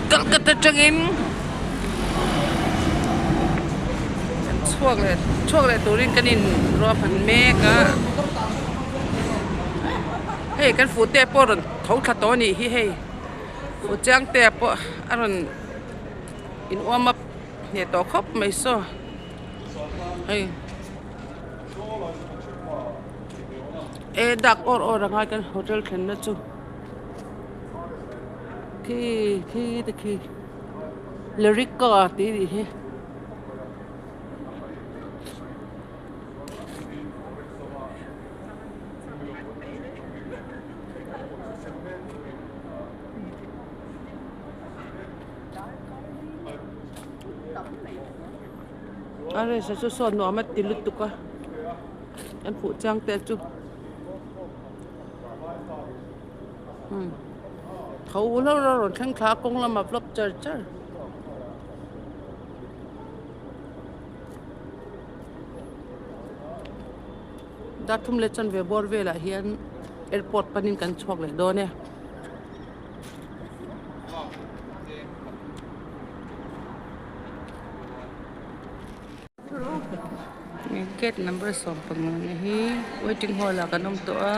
Calcutta atangin kan chhuak leh chhuak leh turin kan in ruahman mek a hei kan fuhte pawh a rawn tho thla tawh a nih hi hei fuhchiangtea pawh a rawn in warm up hneh tawh khawp mai saw hei. E dak awr awr a ngai kan hotel thlenna chu khi khi te khi Lerica tih a nih hi. A resa chu sawn nuam a ti lutuk a an hmuh chiang te chu umm tho hlauh a rawn thleng thla a kawng lamah vlog char char. Darthum leh chanve bawr velah hian airport panin kan chhuak leh dawn e. Gate number 15 na hi waiting hall ah kan awm tawh a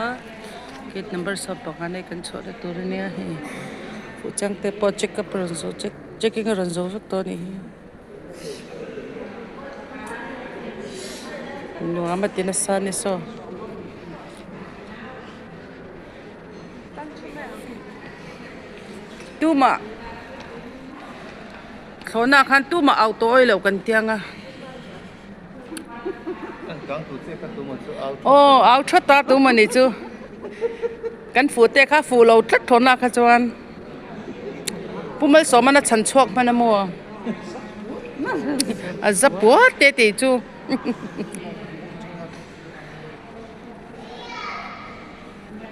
gate number 15 hi kan chhuah na tur ania hei fuhchiang te pawh check up a rawn zawh check checking a rawn zawh vek tawh a nih hi nuam a ti nasa a ni saw. Tumah thlawhna khan tumah auh tawh awilo kan tiang a. Aw au that a tumah ni chu kan fuh te kha fuh lo tlat thlawhna kha chuan Pu Malsawmana chhan chhuak hman a maw a za puat te tih chu.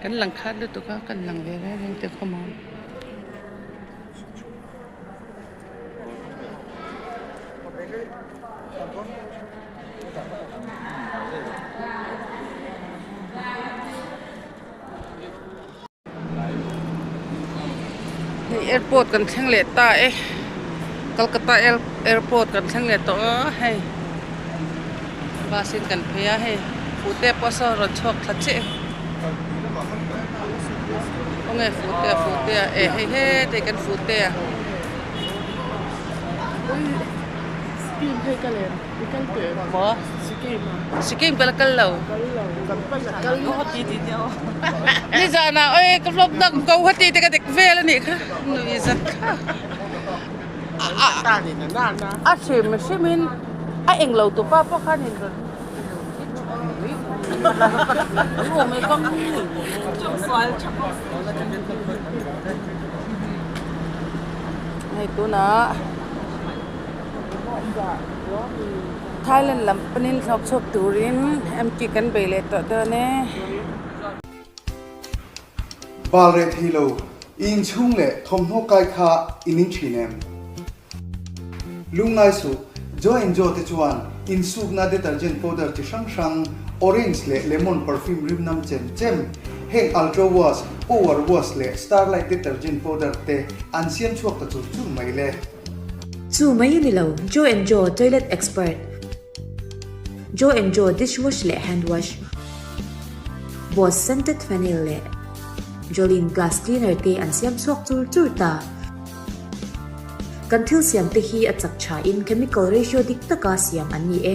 Kan lang khat lutuk a kan lang ve reng reng te khawm ang. Hei airport kan thleng leh ta e Kolkata airport kan thleng leh tawh a hei bus in kan phei a hei fuhte pawh saw rawn chhuak thla chiah e khawnge fuhte a fuhte a e hei hetah kan fuhte a. Maw Sikkim ka la kal lo nizanah awi ka vlog dang ko hati te ka dek vel anih kha nui zat kha a hrim hrim in a englo tu pa pawh khan in rawn hei tunah. Thailand lam panin thlawk chhuak turin MT kan bei leh tawh dawn e. Bal reh thei lo, i inchhung leh thawmhnaw kai kha i ning thin em? Lungngai suh, Joe and Joe te chuan insukna detergent powder chi hrang hrang, orange leh lemon perfume rimnam chem chem, heng Ultra Wash, Power Wash leh Starlight detergent powder te an siam chhuak ta chur chur mai le. Chu mai a ni lo, Joe and Joe Toilet Expert, Joe and Joe Dishwash leh Hand Wash, Boss Scented Phenyl leh Jolene Glass Cleaner te an siam chhuak chur chur ta. Kan thil siam te hi a chak tha in chemical ratio dik taka siam an ni e.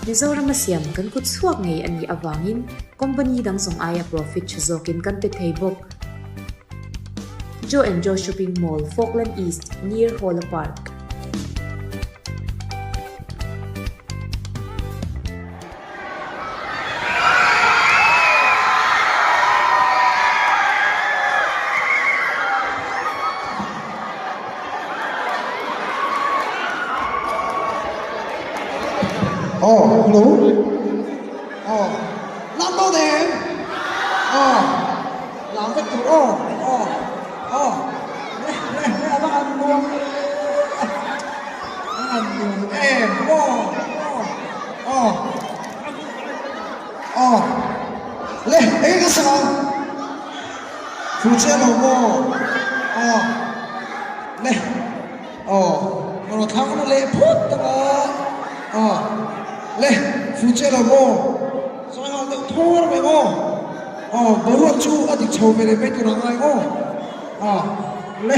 Mizorama siam kan kut chhuak ngei a nih avangin company dang zawng aia profit tha zawkin kan pe thei bawk. Joe and Joe Shopping Mall, Falkland East, near Hola Park. Aw, hello. Aw, lam dawn em? Aw. Lam vek tur aw aw aw le le le a va han nuam e a han nuam em aw aw aw aw le eng ka sak ang fu che lo maw Aw le aw rawn thlang na leh phawt tak a aw le fuh che lo maw sawi nghal deuh thawr mai maw aw boruak chu a dik chho ve leh mai tur a ngai maw aw le.